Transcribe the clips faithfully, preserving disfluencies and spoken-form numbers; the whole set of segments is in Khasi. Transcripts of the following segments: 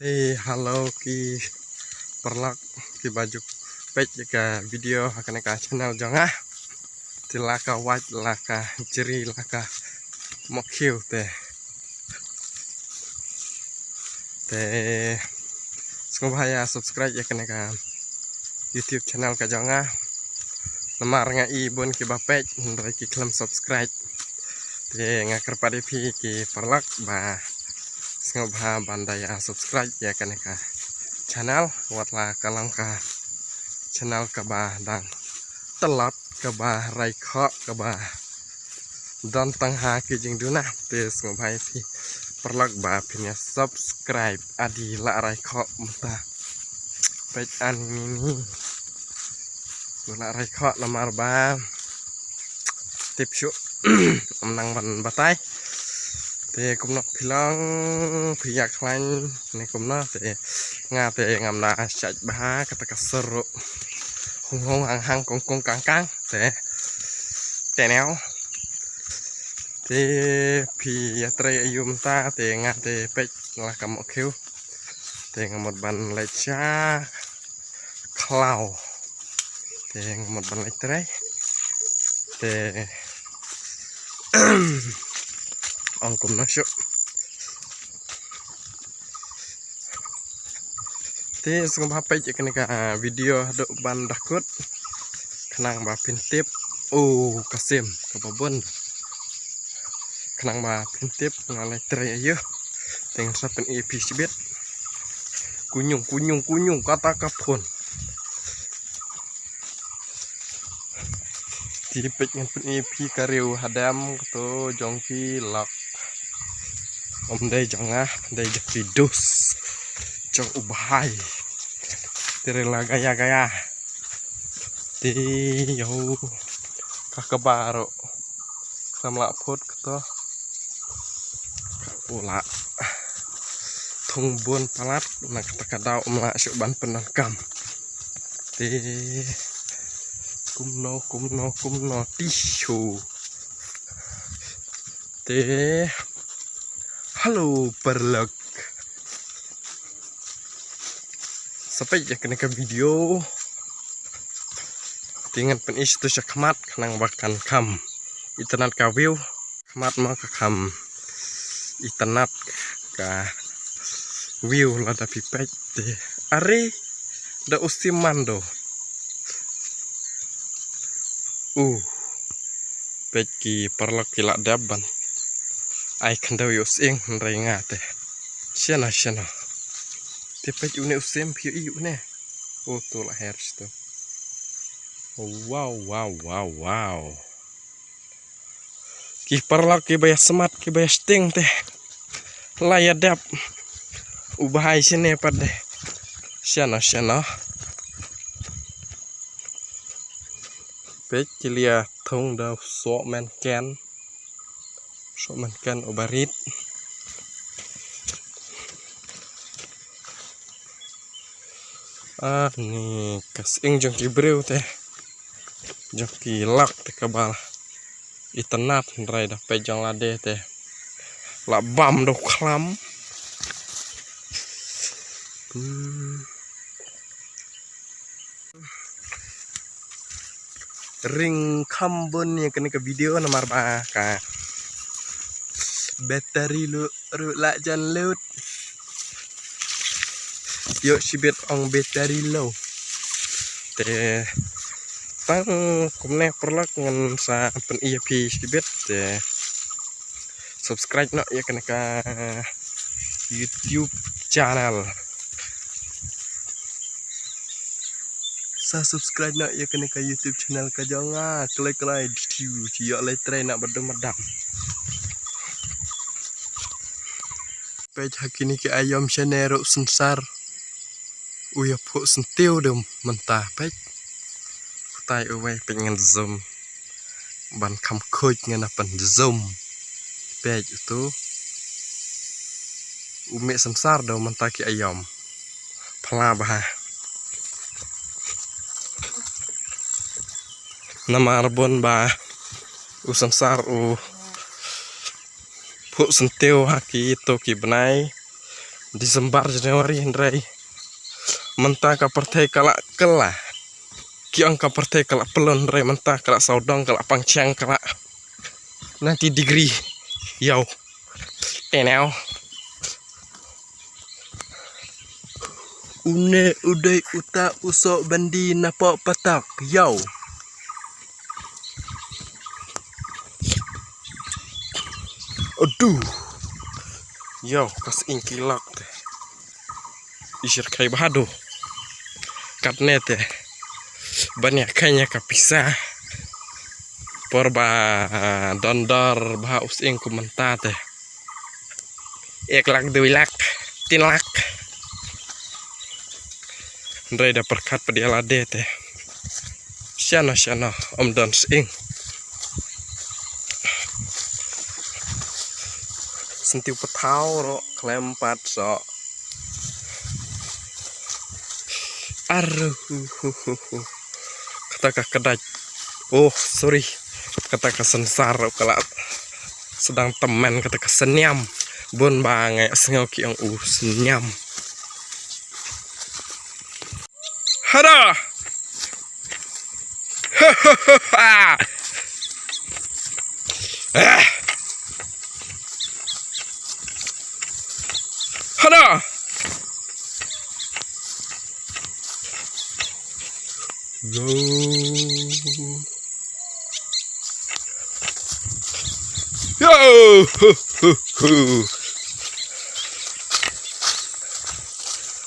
Te hello ki paralok kiba ju peit ïa ka video ha kane ka channel jong nga. Te la ka wait la ka jri la ka mokhiu te. Te sngewbha ïa subscribe ïa kane ka YouTube channel ka jong nga. Namar nga i bun kiba peit hynrei ki khlem subscribe. Te nga kyrpad ïa phi ki paralok ba sngewbha ban da ïa subscribe ïa kane ka channel wat la ka long ka channel kaba dang tlot kaba rai khoh kaba don tang ha ki jingduna. Te sngewbha ïa phi paralok ba phin ïa subscribe adi la rai khoh mynta. Peit ani ni. Ko la rai khoh namar ba tip shuh. Ym nang ban batai. Te kumno phi long phi ïa khlaiñ ne kumno te nga te ngam da shait bha kata ka sur ruh. Hung hung hang hang kong kong kang kang te. Te neo. Te phi ïa trei aïu mynta te nga te peit la ka mokhiu. Te nga mut ban leit sha khlaw. Te nga mut ban leit trei. Te ong kumno shuh. Te sngewbha peit ïa kane ka video haduh ban da kut. Khnang ba phin tip. Oh, ka sim kaba bun. Khnang ba phin tip nga leit trei aïu. Te ngan sa pyni ïa phi shibit. Kuñiung kuñiung kuñiung kata ka phone. Te peit ngan pyni ïa phi ka riew hadem kato jong ki lok. Ym dei jong nga, dei jong ki dus. Jong u bhai. Te re la gaya gaya. Te ïoh ka kaba ruh. Khlem lah phut kato. Ka u lah thung bun palat na kata ka daw ym lah shuh ban pyndonkam. Te kumno kumno kumno ti shu. Te hello paralok. Sa peit ïa kane ka video. Te ngan pyni sha tu sha khmat khnang ba kan kham itynnad ka view. Khmat ma ka kham itynnad ka view lada phi peit te. Are da u sim mando. U peit ki paralok ki la dep ban ai khyndew ïa u sying hynrei nga te. Shano shano. Te peit une u sim phi ïohi une. O to la her shito. Wow wow wow wow. Ki paralok kiba ïa smat kiba ïa sting te. La ïa dep. U bhai shane pat de. Shano shano. Peit ki lia thung da soh men ken. Soh men ken u barit. Ani ka sying jong ki briew te. Jong ki lok te kaba itynnad hynrei da peit jong lade te. La bam da u khlam. Hmm. Ring kham bun ïa kane ka video namar ba ka battery ruh la jan lut. Ïoh shibit ong battery low. Te tang kumne paralok ngan sa pyni ïa phi shibit te. Subscribe noh ïa kane ka YouTube channel. Sa subscribe noh ïa kane ka YouTube channel ka jong nga. Kloi kloi diu diu ïoh leit trei noh ba dum ba dam. Peit ha kine ki aïom shane ruh synsar. U ïa phuh syntiew dum mynta peit. Utai uwei peit ngan zoom. Ban kham khuid ngan na pynzoom. Peit utu. U mih synsar dum mynta ki aïom. Phla bha. Namar bun ba u synsar u phuh syntiew ha kito ki bnai. December, January hynrei mynta ka pyrthei ka la kylla. Ki ong ka pyrthei ka la pyllun hynrei mynta ka la sawdong, ka la pangchiang, ka la ninety degree. Ïaw. Te neo. Une u dei uta u soh bandi napoh patok. Ïaw. Aduh. Ïaw, ka sying ki lok te. Ishir kai bha duh. Katne te ban ïa kai ïa ka pisa. Por ba don dor bha u sying kum mynta te. Ek lak, dui lak, tin lak. Hynrei da pyrkhat pat ïa lade te. Shano shano ym don sying. Syntiew pathaw ruh khlem pat soh. Aru hu hu hu. Kata ka kdait. Oh, sorry. Kata ka synsar ruh ka la sdang tymmen, kata ka syniam. Bun ba nga ïa sngew ki ong u syniam. Hada! Ah! Hada! Yo. Yo. Hu, hu, hu.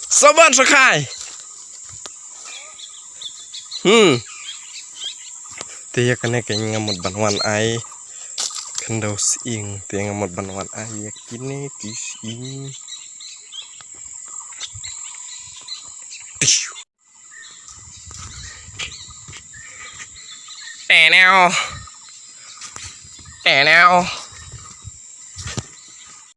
Saban sakai. Hmm. Te ïa kane ka nga mut ban wan ai khyndew sying, te nga mut ban wan ai ïa kine ki sying. Tish. Te neo. Te neo.